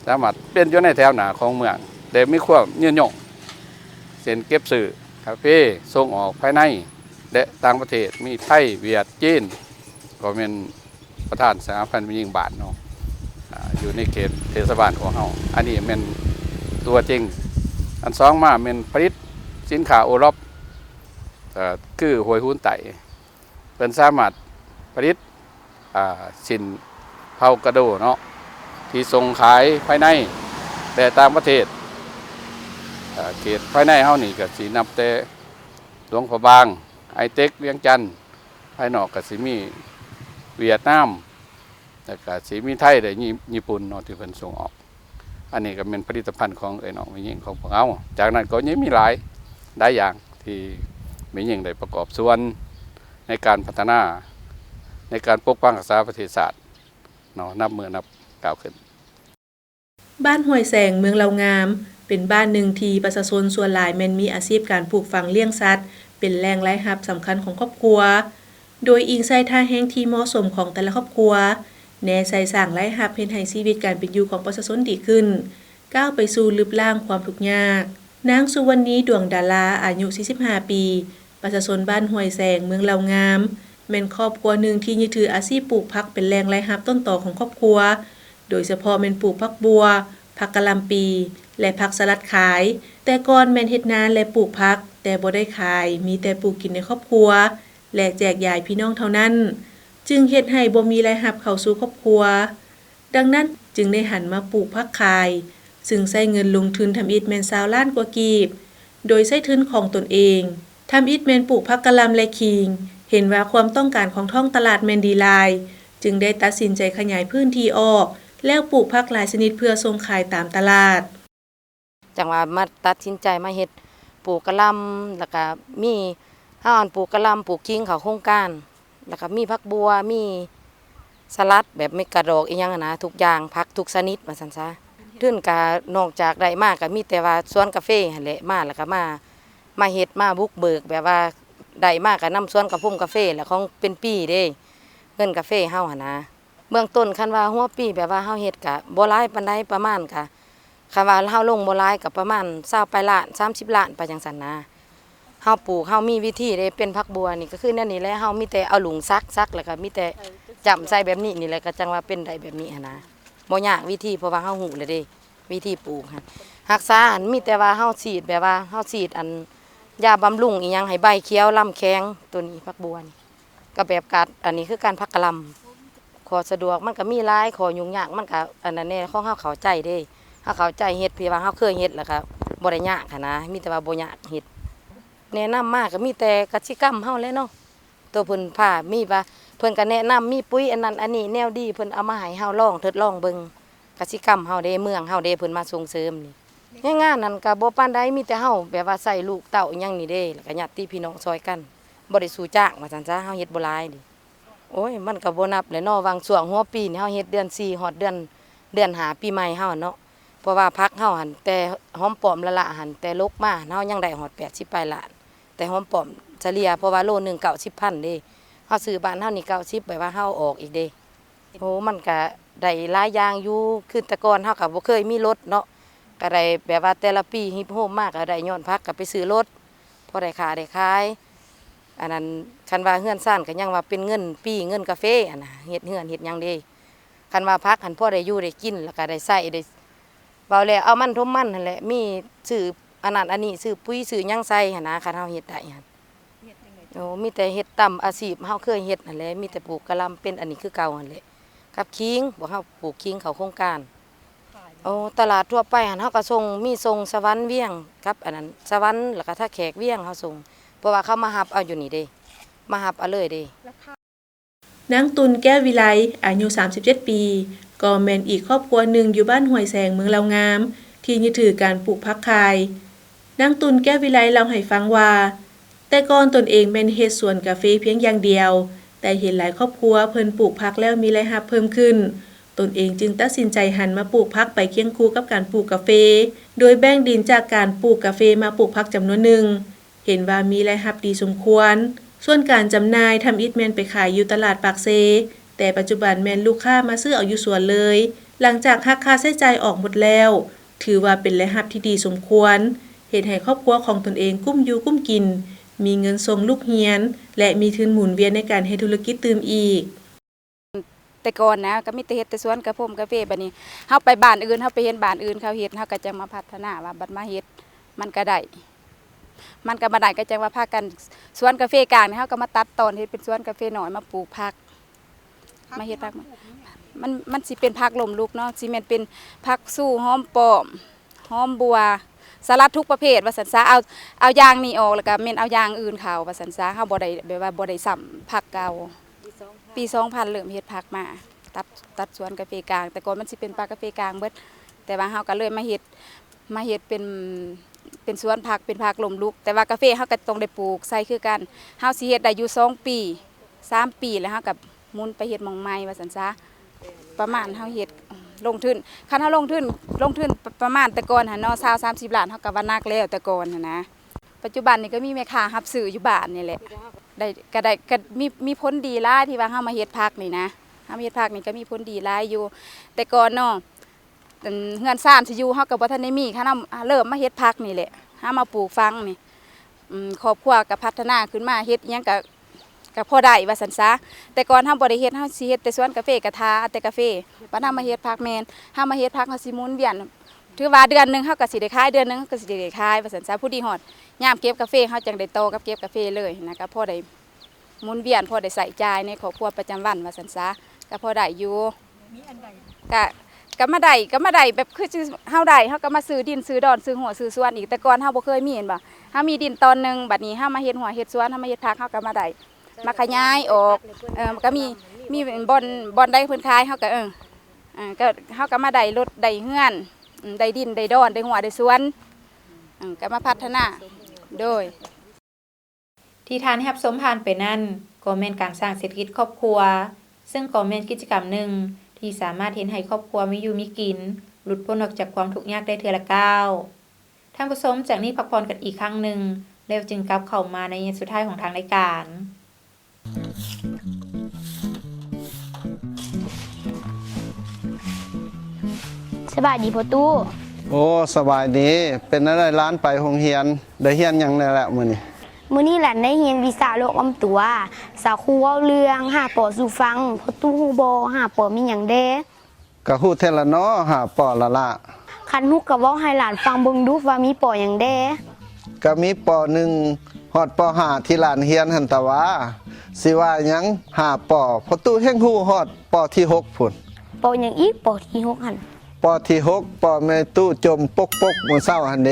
ສາມາດເປັນຢູ່ໃນແຖວໜ້າຂອງເມືອງ ແລະ ມີຄວາມຍືນຍົງ ເຊັ່ນ ເກັບຊື້ກາເຟ ສົ່ງອອກພາຍໃນ ແລະ ຕ່າງປະເທດ ມີໄທ, ຫວຽດ, ຈີນ ກໍແມ່ນ ປະທານສະຫະພັນແມ່ຍິງບ້ານເນາະ ອາ ຢູ່ໃນເຂດເທດສະບານຂອງເຮົາ. ອັນນີ້ແມ່ນຕົວຈິງ. ອັນສອງມາແມ່ນຜະລິດສິນຄ້າໂອລອບ ເອີ ຄືຫ້ວຍຫູນໃຕ້ ເພິ່ນສາມາດຜະລິດ ອາ ສິ້ນເຜົາກະໂດເນາະ ທີ່ສົ່ງຂາຍພາຍໃນ ແລະ ຕ່າງປະເທດ. ອາ ເຂດພາຍໃນເຮົານີ້ກໍຊິນັບແຕ່ຫຼວງພະບາງ, ໄອເຕັກ, ວຽງຈັນ, ພາຍນອກກໍຊິມີຫວຽດນາມ ແລ້ວກໍຊິມີໄທ ແລະ ຍີ່ປຸ່ນເນາະ ທີ່ເພິ່ນສົ່ງອອກ. ອັນນີ້ກໍແມ່ນຜະລິດຕະພັນຂອງເອື້ອຍນ້ອງແມ່ຍິງຂອງພວກເຮົາ. ຈາກນັ້ນກໍຍັງມີຫຼາຍ ຫຼາຍຢ່າງທີ່ແມ່ຍິງໄດ້ປະກອບສ່ວນໃນການພັດທະນາ ໃນການປົກປັກຮັກສາປະເທດຊາດເນາະ ນັບມື້ນັບກ້າວຂຶ້ນ. ບ້ານຫ້ວຍແສງ ເມືອງເລົ່າງາມ ເປັນບ້ານໜຶ່ງທີ່ປະຊາຊົນສ່ວນຫຼາຍແມ່ນມີອາຊີບການປູກຝັງລ້ຽງສັດ ເປັນແຫຼ່ງລາຍຮັບສຳຄັນຂອງຄອບຄົວ, ໂດຍອີງໃສ່ທ່າແຮງທີ່ເໝາະສົມຂອງແຕ່ລະຄອບຄົວ ແນໃສ່ສ້າງລາຍຮັບເຮັດໃຫ້ຊີວິດການເປັນຢູ່ຂອງປະຊາຊົນດີຂຶ້ນ, ກ້າວໄປສູ່ລຶບລ້າງຄວາມທຸກຍາກ. ນາງ ສຸວັນນີ ດວງດາລາ ອາຍຸສີ່ສິບຫ້າປີ, ປະຊາຊົນບ້ານຫ້ວຍແສງ ເມືອງເລົ່າງາມ ແມ່ນຄອບຄົວໜຶ່ງທີ່ຍຶດຖືອາຊີບປູກຜັກເປັນແຫຼ່ງລາຍຮັບຕົ້ນຕໍຂອງຄອບຄົວ, ໂດຍສະເພາະແມ່ນປູກຜັກບົ່ວ, ຜັກກະຫຼ່ຳປີ ແລະ ຜັກສະຫຼັດຂາຍ. ແຕ່ກ່ອນແມ່ນເຮັດນາ ແລະ ປູກຜັກ, ແຕ່ບໍ່ໄດ້ຂາຍ, ມີແຕ່ປູກກິນໃນຄອບຄົວ ແລະ ແຈກຢາຍພີ່ນ້ອງເທົ່ານັ້ນ, ຈຶ່ງເຮັດໃຫ້ບໍ່ມີລາຍຮັບເຂົ້າສູ່ຄອບຄົວ. ດັ່ງນັ້ນຈຶ່ງໄດ້ຫັນມາປູກຜັກຂາຍ, ຊຶ່ງໃຊ້ເງິນລົງທຶນທຳອິດແມ່ນຊາວລ້ານກວ່າກີບ, ໂດຍໃຊ້ທຶນຂອງຕົນເອງ. ທຳອິດແມ່ນປູກຜັກກະຫຼ່ຳ ແລະ ຂີງ, ເຫັນວ່າຄວາມຕ້ອງການຂອງທ້ອງຕະຫຼາດແມ່ນດີຫຼາຍ, ຈຶ່ງໄດ້ຕັດສິນໃຈຂະຫຍາຍພື້ນທີ່ອອກ, ແລ້ວປູກຜັກຫຼາຍຊະນິດເພື່ອສົ່ງຂາຍຕາມຕະຫຼາດ. ຈັ່ງວ່າມາຕັດສິນໃຈມາເຮັດປູກກະຫຼ່ຳ ແລ້ວກະມີ ເຮົາອັນປູກກະຫຼ່ຳ ປູກຂີງເຂົ້າໂຄງການ ແລ້ວກະມີຜັກບົ່ວ ມີສະຫຼັດ ແບບເມັດກະດອກອີ່ຫຍັງຫັ້ນນະ ທຸກຢ່າງ ຜັກທຸກຊະນິດວ່າຊັ້ນຊະ. ທຶນກະນອກຈາກໄດ້ມາກະມີແຕ່ວ່າສວນກາເຟຫັ້ນແຫຼະ ມາແລ້ວກະມາ ມາເຮັດ ມາບຸກເບີກ ແບບວ່າໄດ້ມາກະນຳສວນກະພົງກາເຟແຫຼະ ຂອງເປັນປີເດ້ ເງິນກາເຟເຮົາຫັ້ນນະ. ເບື້ອງຕົ້ນຄັນວ່າຫົວປີແບບວ່າເຮົາເຮັດກະບໍ່ຫຼາຍປານໃດ ປະມານກະ ຄັນວ່າເຮົາລົງບໍ່ຫຼາຍກໍປະມານຊາວປາຍລ້ານ ສາມສິບລ້ານໄປຈັ່ງຊັ້ນນະ. ເຮົາປູກ ເຮົາມີວິທີເດ້ ເປັນຜັກບົ່ວນີ້ກໍຄືແນວນີ້ແຫຼະ ເຮົາມີແຕ່ເອົາຫຼຸງສັກ ສັກແລ້ວກໍມີແຕ່ຈ້ຳໃສ່ແບບນີ້ນີ້ແຫຼະ ກໍຈັ່ງວ່າເປັນໄດ້ແບບນີ້ຫັ້ນນະ. ບໍ່ຍາກວິທີ ເພາະວ່າເຮົາຮູ້ແລ້ວເດ້ ວິທີປູກຫັ້ນ. ຮັກສາຫັ້ນມີແຕ່ວ່າເຮົາສີດ ແບບວ່າເຮົາສີດອັນຢາບຳລຸງອີ່ຫຍັງໃຫ້ໃບຂຽວລຳແຂງ ໂຕນີ້ຜັກບົ່ວນີ້ ກໍແບບກາດ ອັນນີ້ຄືການຜັກກະຫຼ່ຳ. ຂໍ້ສະດວກມັນກໍມີຫຼາຍ ຂໍ້ຫຍຸ້ງຍາກມັນກໍອັນນັ້ນແດ່ ຂອງເຮົາເຂົ້າໃຈເດ້ ເຮົາເຂົ້າໃຈເຮັດ ທີ່ວ່າເຮົາເຄີຍເຮັດ ແລ້ວກໍບໍ່ໄດ້ຍາກຫັ້ນນະ ມີແຕ່ວ່າບໍ່ຍາກເຮັດ. ແນະນຳມາກໍມີແຕ່ກະສິກຳເຮົາແຫຼະເນາະ ໂຕເພິ່ນພາ ມີວ່າເພິ່ນກໍແນະນຳ ມີປຸ໋ຍອັນນັ້ນອັນນີ້ແນວດີ ເພິ່ນເອົາມາໃຫ້ເຮົາລອງ ທົດລອງເບິ່ງ. ກະສິກຳເຮົາເດ້ ເມືອງເຮົາເດ້ ເພິ່ນມາສົ່ງເສີມນີ້. ແຮງງານນັ້ນກໍບໍ່ປານໃດ ມີແຕ່ເຮົາແບບວ່າໃຊ້ລູກເຕົ້າອີ່ຫຍັງນີ້ເດ້ ແລ້ວກໍຍາດຕິພີ່ນ້ອງຊ່ອຍກັນ ບໍ່ໄດ້ສູ້ຈ້າງວ່າຊັ້ນຊະ ເຮົາເຮັດບໍ່ຫຼາຍເດ້. ໂອ້ຍ ມັນກໍບໍ່ນັບແຫຼະເນາະ ຫວ່າງຊ່ວງຫົວປີນີ້ ເຮົາເຮັດເດືອນສີ່ຮອດເດືອນ ເດືອນຫ້າປີໃໝ່ເຮົາເນາະ ເພາະວ່າຜັກເຮົາຫັ້ນ ແຕ່ຫອມປ້ອມລະລະຫັ້ນ ແຕ່ຫຼົກມາເຮົາຍັງໄດ້ຮອດແປດສິບປາຍລ້ານ ແຕ່ຫອມປ້ອມສະເລ່ຍ ເພາະວ່າໂລໜຶ່ງເກົ້າສິບພັນເດ້ ເຮົາຊື້ບ້ານເຮົານີ້ເກົ້າສິບ ແບບວ່າເຮົາອອກອີກເດ້. ໂອ້ ມັນກະໄດ້ຫຼາຍຢ່າງຢູ່ ຄືແຕ່ກ່ອນເຮົາກະບໍ່ເຄີຍມີລົດເນາະ ກະໄດ້ແບບວ່າແຕ່ລະປີຮິບໂຮມມາກະໄດ້ຍ້ອນຜັກ ກະໄປຊື້ລົດ ພໍໄດ້ຄ້າໄດ້ຂາຍ. ອັນນັ້ນ ຄັນວ່າເຮືອນຊານກະຍັງວ່າເປັນເງິນປີ ເງິນກາເຟຫັ້ນນະ ເຮັດເຮືອນເຮັດຫຍັງເດ້. ຄັນວ່າຜັກຫັ້ນພໍໄດ້ຢູ່ໄດ້ກິນ ແລ້ວກະໄດ້ໃຊ້ໄດ້ ເວົ້າແລ້ວເອົາມັນຖົມມັນຫັ້ນແຫຼະ ມີຊື້ອັນນັ້ນອັນນີ້ ຊື້ປຸ໋ຍຊື້ຫຍັງໃສ່ຫັ້ນນະ ຄັນເຮົາເຮັດໄດ້ຫັ້ນ. ໂອ້ ມີແຕ່ເຮັດຕາມອາຊີບເຮົາເຄີຍເຮັດຫັ້ນແຫຼະ ມີແຕ່ປູກກະຫຼ່ຳ ເປັນອັນນີ້ຄືເກົ່າຫັ້ນແຫຼະ ກັບຂີງ ພວກເຮົາປູກຂີງເຂົ້າໂຄງການ. ໂອ້ ຕະຫຼາດທົ່ວໄປຫັ້ນເຮົາກໍສົ່ງ ມີສົ່ງສະຫວັນ ວຽງ ກັບອັນນັ້ນ ສະຫວັນ ແລ້ວກໍທ່າແຂກ ວຽງ ເຮົາສົ່ງ ເພາະວ່າເຂົາມາຮັບເອົາຢູ່ນີ້ເດ້ ມາຮັບເອົາເລີຍເດ້. ນາງຕຸນ ແກ້ວວິໄລ ອາຍຸສາມສິບເຈັດປີ ກໍແມ່ນອີກຄອບຄົວໜຶ່ງຢູ່ບ້ານຫ້ວຍແສງ ເມືອງລາວງາມ ທີ່ຍຶດຖືການປູກຜັກຂາຍ. ນາງຕຸນ ແກ້ວວິໄລ ເລົ່າໃຫ້ຟັງວ່າ ແຕ່ກ່ອນຕົນເອງແມ່ນເຮັດສວນກາເຟພຽງຢ່າງດຽວ, ແຕ່ເຫັນຫຼາຍຄອບຄົວເພິ່ນປູກຜັກແລ້ວມີລາຍຮັບເພີ່ມຂຶ້ນ, ຕົນເອງຈຶ່ງຕັດສິນໃຈຫັນມາປູກຜັກໄປຄຽງຄູ່ກັບການປູກກາເຟ, ໂດຍແບ່ງດິນຈາກການປູກກາເຟມາປູກຜັກຈຳນວນໜຶ່ງ. ເຫັນວ່າມີລາຍຮັບດີສົມຄວນ. ສ່ວນການຈຳໜ່າຍ ທຳອິດແມ່ນໄປຂາຍຢູ່ຕະຫຼາດປາກເຊ, ແຕ່ປັດຈຸບັນແມ່ນລູກຄ້າມາຊື້ເອົາຢູ່ສວນເລີຍ. ຫຼັງຈາກຫັກຄ່າໃຊ້ຈ່າຍອອກໝົດແລ້ວ, ຖືວ່າເປັນລາຍຮັບທີ່ດີສົມຄວນ, ເຮັດໃຫ້ຄອບຄົວຂອງຕົນເອງກຸ້ມຢູ່ກຸ້ມກິນ, ມີເງິນສົ່ງລູກຮຽນ ແລະ ມີທຶນໝູນວຽນໃນການເຮັດທຸລະກິດຕື່ມອີກ. ແຕ່ກ່ອນນະ ກໍມີແຕ່ເຮັດແຕ່ສວນກະພົມກາເຟ, ບັດນີ້ເຮົາໄປບ້ານອື່ນ ເຮົາໄປເຫັນບ້ານອື່ນເຂົາເຮັດ ເຮົາກໍຈັ່ງມາພັດທະນາວ່າ ບັດມາເຮັດມັນກໍໄດ້ ມັນກໍມາໄດ້ ກໍຈັ່ງວ່າພາກັນ ສວນກາເຟກາງນີ້ ເຮົາກໍມາຕັດຕອນເຮັດເປັນສວນກາເຟນ້ອຍ ມາປູກຜັກ ມາເຮັດຜັກ ມັນ ມັນຊິເປັນຜັກລົ້ມລຸກເນາະ ຊິແມ່ນເປັນຜັກຊູ ຫອມປ້ອມ ຫອມບົ່ວ ສະຫຼັດທຸກປະເພດວ່າຊັ້ນຊະ ເອົາ ເອົາຢ່າງນີ້ອອກ ແລ້ວກໍແມ່ນເອົາຢ່າງອື່ນເຂົ້າວ່າຊັ້ນຊະ ເຮົາບໍ່ໄດ້ແບບວ່າບໍ່ໄດ້ຊ້ຳຜັກເກົ່າ. ປີສອງພັນ ເລີ່ມເຮັດຜັກມາ ຕັດ ຕັດສວນກາເຟກາງ ແຕ່ກ່ອນມັນຊິເປັນປ່າກາເຟກາງເບິດ ແຕ່ວ່າເຮົາກໍເລີຍມາເຮັດ ມາເຮັດເປັນ ເປັນສວນຜັກ ເປັນຜັກລົ້ມລຸກ ແຕ່ວ່າກາເຟເຮົາກໍຕ້ອງໄດ້ປູກໃສ່ຄືກັນ ເຮົາຊິເຮັດໄດ້ຢູ່ສອງປີ ສາມປີ ແລ້ວເຮົາກໍໝູນໄປເຮັດໝ່ອງໃໝ່ວ່າຊັ້ນຊະ ປະມານເຮົາເຮັດ ລົງທຶນ ຄັນເຮົາລົງທຶນ ລົງທຶນປະມານແຕ່ກ່ອນຫັ້ນເນາະ ຊາວ ສາມສິບລ້ານ ເຮົາກໍວ່າໜັກແລ້ວແຕ່ກ່ອນຫັ້ນນະ. ປັດຈຸບັນນີ້ກໍມີແມ່ຄ້າຮັບຊື້ຢູ່ບ້ານນີ້ແຫຼະ ໄດ້ ກໍໄດ້ ກໍມີ ມີຜົນດີຫຼາຍທີ່ວ່າເຮົາມາເຮັດຜັກນີ້ນະ ເຮົາມາເຮັດຜັກນີ້ກໍມີຜົນດີຫຼາຍຢູ່ ແຕ່ກ່ອນເນາະ ອັນ ເຮືອນຊານທີ່ຢູ່ເຮົາກໍບໍ່ທັນໄດ້ມີ ຄັນເຮົາເລີ່ມມາເຮັດຜັກນີ້ແຫຼະ ເຮົາມາປູກຝັງນີ້ ອືມ ຄອບຄົວກໍພັດທະນາຂຶ້ນມາ ເຮັດຫຍັງກໍ ກໍພໍໄດ້ວ່າຊັ້ນຊະ ແຕ່ກ່ອນເຮົາບໍ່ໄດ້ເຮັດ ເຮົາຊິເຮັດແຕ່ສວນກາເຟ ກະຖ້າເອົາແຕ່ກາເຟ ບັດເຮົາມາເຮັດຜັກ ແມ່ນ ເຮົາມາເຮັດຜັກ ເຮົາຊິໝູນວຽນ ຖືວ່າເດືອນໜຶ່ງເຮົາກໍຊິໄດ້ຂາຍ ເດືອນໜຶ່ງເຮົາກໍຊິໄດ້ຂາຍວ່າຊັ້ນຊະ ພໍດີຮອດຍາມເກັບກາເຟ ເຮົາຈັ່ງໄດ້ຕໍ່ກັບເກັບກາເຟເລີຍນະ ກໍພໍໄດ້ໝູນວຽນ ພໍໄດ້ໃຊ້ຈ່າຍໃນຄອບຄົວປະຈຳວັນວ່າຊັ້ນຊະ ກໍພໍໄດ້ຢູ່. ກະ ກະມາໄດ້ ກະມາໄດ້ແບບຄືຊິເຮົາໄດ້ ເຮົາກໍມາຊື້ດິນ ຊື້ດອນ ຊື້ຮົ້ວ ຊື້ສວນອີກ ແຕ່ກ່ອນເຮົາບໍ່ເຄີຍມີແມ່ນບໍ່ ເຮົາມີດິນຕອນໜຶ່ງ ບັດນີ້ເຮົາມາເຮັດຮົ້ວເຮັດສວນ ເຮົາມາເຮັດຜັກ ເຮົາກໍມາໄດ້ ມາຂະຫຍາຍອອກ ເອີ ກໍມີ ມີບ່ອນ ບ່ອນໃດເພິ່ນຂາຍ ເຮົາກໍ ເອີ ເອີ ກໍ ເຮົາກໍມາໄດ້ລົດໄດ້ເຮືອນ ອືມ ໄດ້ດິນໄດ້ດອນ ໄດ້ຮົ້ວໄດ້ສວນ ເອີ ກໍມາພັດທະນາ ໂດຍ. ທີ່ທ່ານໄດ້ຮັບຊົມຜ່ານໄປນັ້ນ ກໍແມ່ນການສ້າງເສດຖະກິດຄອບຄົວ, ເຊິ່ງກໍແມ່ນກິດຈະກຳໜຶ່ງທີ່ສາມາດເຮັດໃຫ້ຄອບຄົວມີຢູ່ມີກິນ, ຫຼຸດພົ້ນອອກຈາກຄວາມທຸກຍາກໄດ້ເທື່ອລະກ້າວ. ທ່ານຜູ້ຊົມ, ຈາກນີ້ພັກຜ່ອນກັນອີກຄັ້ງໜຶ່ງ, ແລ້ວຈຶ່ງກັບເຂົ້າມາໃນໄລຍະສຸດທ້າຍຂອງທາງລາຍການ. ສະບາຍດີພໍ່ຕູ້. ໂອ້ ສະບາຍດີ. ເປັນແນວໃດຫຼານໄປໂຮງຮຽນ? ໄດ້ຮຽນຫຍັງແດ່ລະມື້ນີ້? ມື້ນີ້ຫຼານໄດ້ຮຽນວິຊາໂລກອ້ອມຕົວ. ສາວຄູເວົ້າເລື່ອງຫ້າ ປໍ ສູ່ຟັງ. ພໍ່ຕູ້ຮູ້ບໍ່ ຫ້າ ປໍ ມີຫຍັງແດ່? ກະຮູ້ແທ້ລະເນາະ ຫ້າ ປໍ ລະລະ. ຄັນຮູ້ກະເວົ້າໃຫ້ຫຼານຟັງເບິ່ງດູວ່າມີ ປໍ ຫຍັງແດ່? ກະມີ ປໍ ໜຶ່ງ ຮອດ ປໍ ຫ້າ ທີ່ຫຼານຮຽນຫັ້ນຕະຫວາ. ຊິວ່າຫຍັງ ຫ້າ ປໍ ພໍ່ຕູ້ແຮ່ງຮູ້ຮອດ ປໍ ທີ ຫົກ ພຸ້ນ. ປໍ ຫຍັງອີກ ປໍ ທີ ຫົກ ຫັ້ນ? ປໍ ທີ ຫົກ ປໍ ແມ່ຕູ້ຈົ່ມປົກໆ ມື້ເຊົ້າຫັ້ນເດ.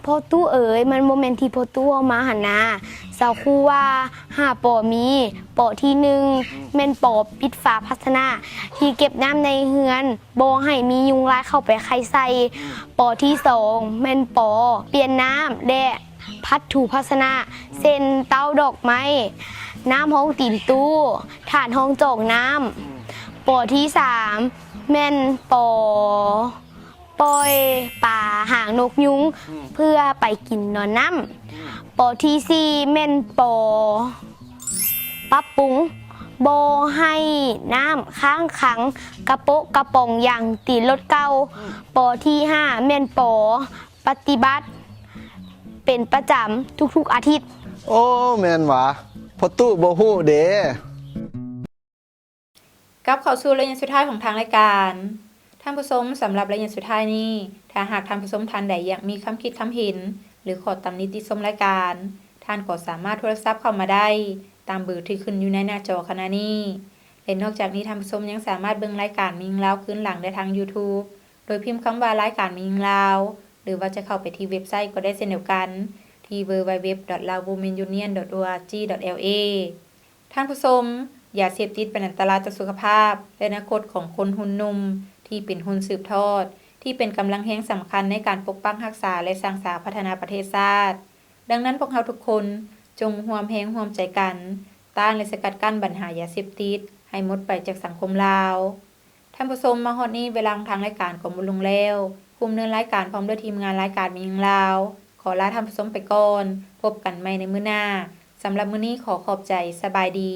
ພໍ່ຕູ້ເອີຍ ມັນບໍ່ແມ່ນທີ່ພໍ່ຕູ້ເວົ້າມາຫັ້ນນາ. ສາວຄູວ່າ ຫ້າ ປໍ ມີ ປໍ ທີ ໜຶ່ງ ແມ່ນ ປໍ ປິດຝາພາຊະນະທີ່ເກັບນ້ຳໃນເຮືອນ ບໍ່ໃຫ້ມີຍຸງລາຍເຂົ້າໄປໄຂ່ໃສ່. ປໍ ທີ ສອງ ແມ່ນ ປໍ ປ່ຽນນ້ຳ ແລະ ພັດຖູພາຊະນະ ເຊັ່ນ ເຕົ້າດອກໄມ້, ນ້ຳຮອງຕີນຕູ້, ຖາດຮອງຈອກນ້ຳ. ປໍ ທີ ສາມ ແມ່ນ ປໍ ປ່ອຍປາຫາງນົກຍຸງ ອືມ ເພື່ອໄປກິນນອນນ້ຳ. ອືມ ປໍ ທີ ສີ່ ແມ່ນ ປໍ ປັບປຸງ ບໍ່ໃຫ້ນ້ຳຄ້າງຂັງກະໂປະກະປອງຢາງຕີນລົດເກົ່າ. ອືມ ປໍ ທີ ຫ້າ ແມ່ນ ປໍ ປະຕິບັດເປັນປະຈຳທຸກໆອາທິດ. ໂອ້ ແມ່ນຫວາ ພໍ່ຕູ້ບໍ່ຮູ້ເດ. ກັບເຂົ້າສູ່ໄລຍະສຸດທ້າຍຂອງທາງລາຍການ. ທ່ານຜູ້ຊົມ, ສຳລັບໄລຍະສຸດທ້າຍນີ້, ຖ້າຫາກທ່ານຜູ້ຊົມທ່ານໃດຢາກມີຄຳຄິດຄຳເຫັນ ຫຼື ຂໍຕຳໜິຕິຊົມລາຍການ, ທ່ານກໍສາມາດໂທລະສັບເຂົ້າມາໄດ້ຕາມເບີທີ່ຂຶ້ນຢູ່ໃນໜ້າຈໍຂະນະນີ້. ແລະ ນອກຈາກນີ້, ທ່ານຜູ້ຊົມຍັງສາມາດເບິ່ງລາຍການແມ່ຍິງລາວຄືນຫຼັງໄດ້ທາງ YouTube ໂດຍພິມຄຳວ່າ ລາຍການແມ່ຍິງລາວ ຫຼືວ່າຈະເຂົ້າໄປທີ່ເວັບໄຊກໍໄດ້ເຊັ່ນດຽວກັນ ທີ່ www.laowomenunion.org.la. ທ່ານຜູ້ຊົມ, ຢາເສບຕິດເປັນອັນຕະລາຍຕໍ່ສຸຂະພາບ ແລະ ອະນາຄົດຂອງຄົນຮຸ່ນໜຸ່ມທີ່ເປັນຮຸ່ນສືບທອດ, ທີ່ເປັນກຳລັງແຮງສຳຄັນໃນການປົກປັກຮັກສາ ແລະ ສ້າງສາພັດທະນາປະເທດຊາດ. ດັ່ງນັ້ນ, ພວກເຮົາທຸກຄົນຈົ່ງຮ່ວມແຮງຮ່ວມໃຈກັນ ຕ້ານ ແລະ ສະກັດກັ້ນບັນຫາຢາເສບຕິດໃຫ້ໝົດໄປຈາກສັງຄົມລາວ. ທ່ານຜູ້ຊົມ, ມາຮອດນີ້ເວລາຂອງທາງລາຍການກໍໝົດລົງແລ້ວ. ຜູ້ດຳເນີນລາຍການພ້ອມດ້ວຍທີມງານລາຍການແມ່ຍິງລາວ ຂໍລາທ່ານຜູ້ຊົມໄປກ່ອນ. ພົບກັນໃໝ່ໃນມື້ໜ້າ. ສຳລັບມື້ນີ້ຂໍຂອບໃຈ. ສະບາຍດີ.